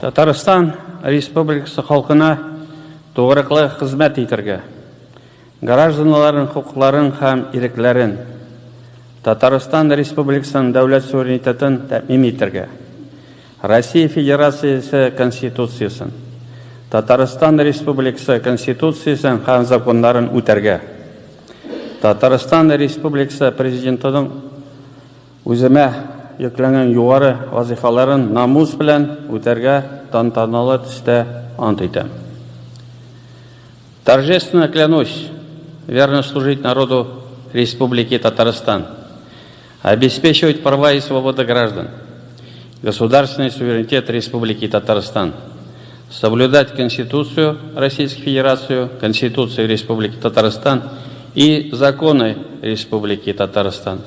Татарстан Республикасы халкына тугрыклы хезмәт итәргә, гражданнарның хокукларын һәм ирекләрен, Татарстан Республикасының дәүләт суверенитетын тәэмин итәргә, Россия Федерациясе Конституциясен, Татарстан Республикасы Конституциясен һәм законнарын үтәргә, Татарстан Республикасы Президентының үземә йөкләнгән югары вазыйфаларын намус белән үтәргә тантаналы төстә ант итәм. Торжественно клянусь верно служить народу Республики Татарстан, обеспечивать права и свободы граждан, государственный суверенитет Республики Татарстан, соблюдать Конституцию Российской Федерации, Конституцию Республики Татарстан и законы Республики Татарстан.